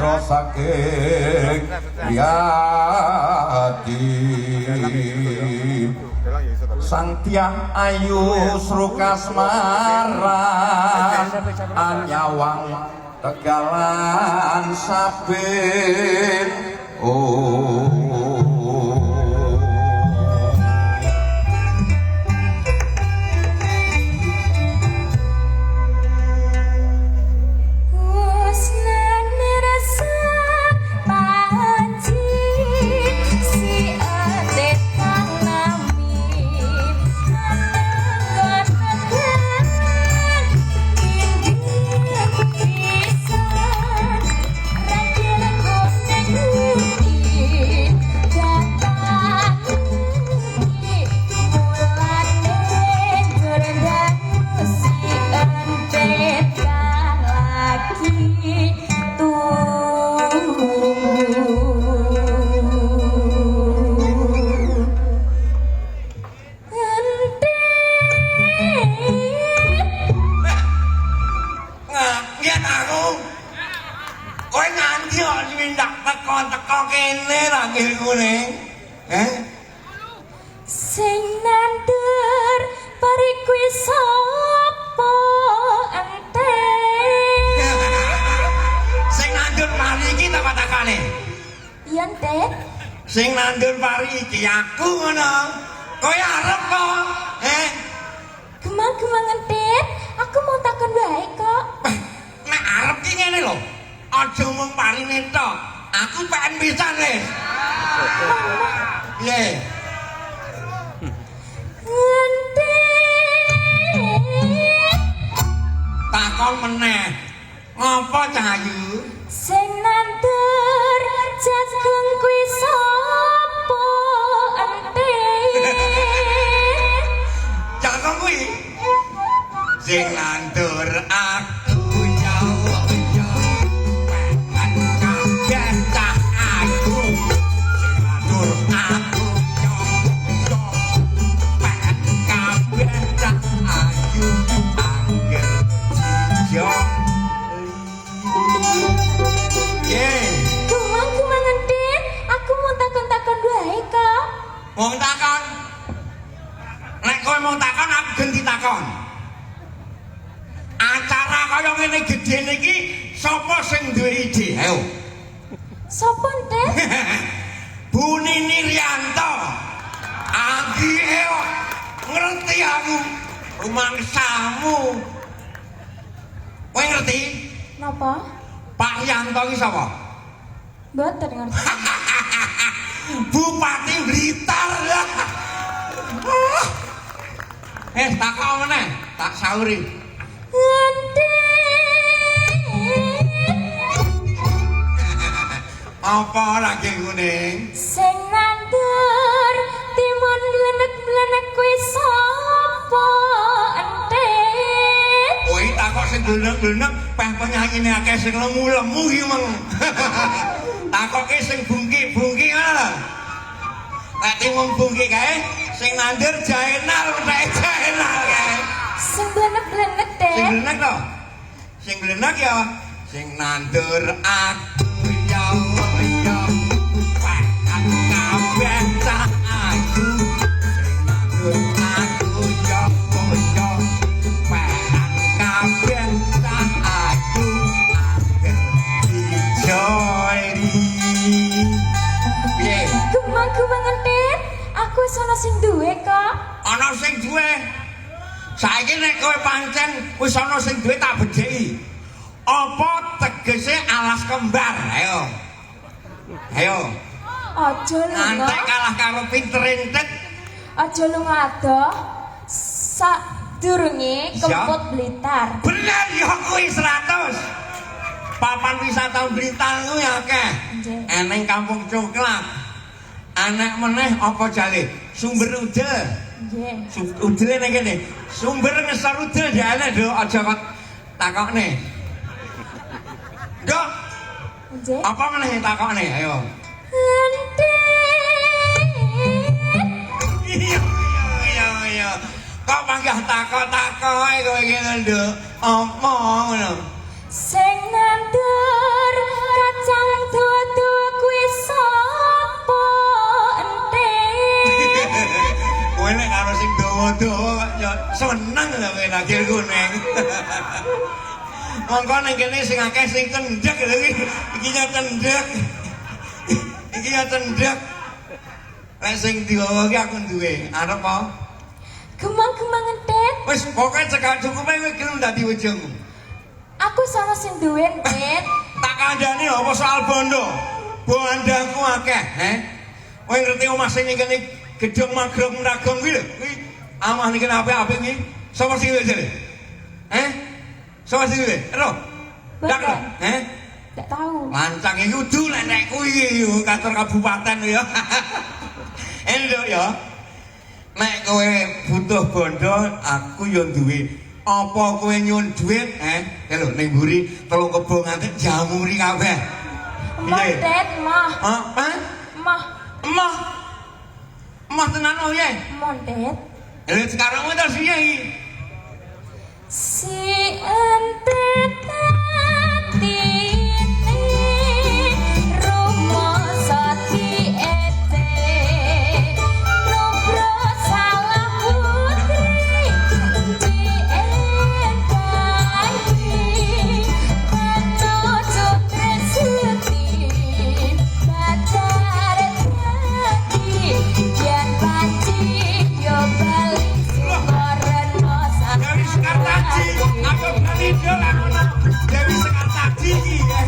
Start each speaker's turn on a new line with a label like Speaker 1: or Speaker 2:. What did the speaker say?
Speaker 1: putra saking Riyadi. Sang Tiang Ayu Srukasmaran anyawang tegalan sabin. Oh.
Speaker 2: Sing nandur pari kuwi sapa ente?
Speaker 3: Sing nandur pari iki tak takane.
Speaker 2: Iya, Tet.
Speaker 3: Sing nandur pari iki aku ngono. Kowe arep kok? Eh?
Speaker 2: Gemang-gemang entet, aku mau takon wae kok.
Speaker 3: Nek arep ki ngene lho. Aja mung parine tok. Aku pengen pisan wis. Piye? Takon meneh. Ngapa Cahayu?
Speaker 2: Sing nandur jagung kuwi sapa entet?
Speaker 3: Jagung kuwi sing nandur aku ya ya. Pengen kabeh cah ayu. Sing nandur aku ya ya. Pengen kabeh cah ayu. Angger yo.
Speaker 2: Kumang-kumang entit, aku mau takon-takon wae kok.
Speaker 3: Wong takon. Nek kowe mung takon aku genti takon. Acara kaya ngene gedhe niki sapa sing duwe ide? Ayo.
Speaker 2: Sapa entit?
Speaker 3: Bu Nini Rianto. Angge ngerti aku rumangsamu. Kowe ngerti?
Speaker 2: Napa?
Speaker 3: Pak Yanto iki sapa?
Speaker 2: Mboten ngerti.
Speaker 3: Bupati Blitar. Takok meneh, tak sauri. Apa lagi kuning?
Speaker 2: Sing nandur timun blenek-blenek kuwi sapa entit?
Speaker 3: Kowe takok sing blenek-blenek, peh penyanyine akeh sing lemu-lemu iki meng. Takoke sing bungki-bungki ngono lho. Nek timun bungki kae sing nandur Jaenal, nek Jaenal kae.
Speaker 2: Sing blenek-blenek teh.
Speaker 3: Sing blenek to? Sing blenek ya sing nandur aku ya ya. Pakan kabeh cah ayu. Sing nandur aku ya ya. Pakan kabeh cah ayu. Angger dijoli. Piye?
Speaker 2: Kumang-kumang entit, aku wis ana sing duwe kok.
Speaker 3: Ana sing duwe. Saiki nek kowe pancen wis ana sing duwe tak bedheki. Apa tegese alas kembar? Ayo. Ayo.
Speaker 2: Aja lunga.
Speaker 3: Ngantek kalah karo pinter entet.
Speaker 2: Aja lunga adoh. Sadurunge Kempot Blitar.
Speaker 3: Bener ya kuwi 100. Papan wisata Blitar kuwi akeh. Eneng Kampung Coklat. Anek meneh apa jale? Sumber Udel.
Speaker 2: Nggih.
Speaker 3: Udele ning kene. Sumber ngesor udel jane lho aja kok takokne. Nduk.
Speaker 2: Nggih.
Speaker 3: Apa meneh takokne? Ayo. Iya iya iya. Kok panggah takok-takok ae kowe iki lho, Nduk. Apa ngono?
Speaker 2: Sing nandur kacang
Speaker 3: Seneng lho kowe ragil kuning. Mongko ning kene sing akeh sing cendhek lho iki. Iki ya cendhek. Iki ya cendhek. Lek sing digawa iki aku duwe. Arep apa?
Speaker 2: Gemang-gemang entet.
Speaker 3: Wis pokoke cekak cukupe kowe gelem dadi bojomu.
Speaker 2: Aku sama sing duwe entet.
Speaker 3: Tak kandhani apa soal bondo. Bondaku akeh, he? Kowe ngerti omah sing ning kene gedhong magrong menagong kuwi lho. Kuwi omah ning kene apik-apik kuwi. Sapa sing duwe jare? Eh? Sapa sing duwe? Ero. Ndak ero. Eh?
Speaker 2: Ndak tahu.
Speaker 3: Lancang iki kudu lek nek kuwi kantor kabupaten ya. Endok ya. Nek kowe butuh bondo, aku yo duwe. Apa kowe nyuwun dhuwit, eh? Lho ning mburi telung kebo nganti jamuri kabeh.
Speaker 2: Emoh entet, emoh.
Speaker 3: Apa?
Speaker 2: Emoh.
Speaker 3: Emoh. Emoh tenan oh ye.
Speaker 2: Emoh entet.
Speaker 3: Lha sekarang terus piye iki?
Speaker 2: Si entet atine rumangsa diete nubro salah putri diendahi patuju tresuti pacar dadi yen panci yo bali sukorno.
Speaker 3: Dewi Sekartaji, aku bali do lah ngono. Dewi Sekartaji iki.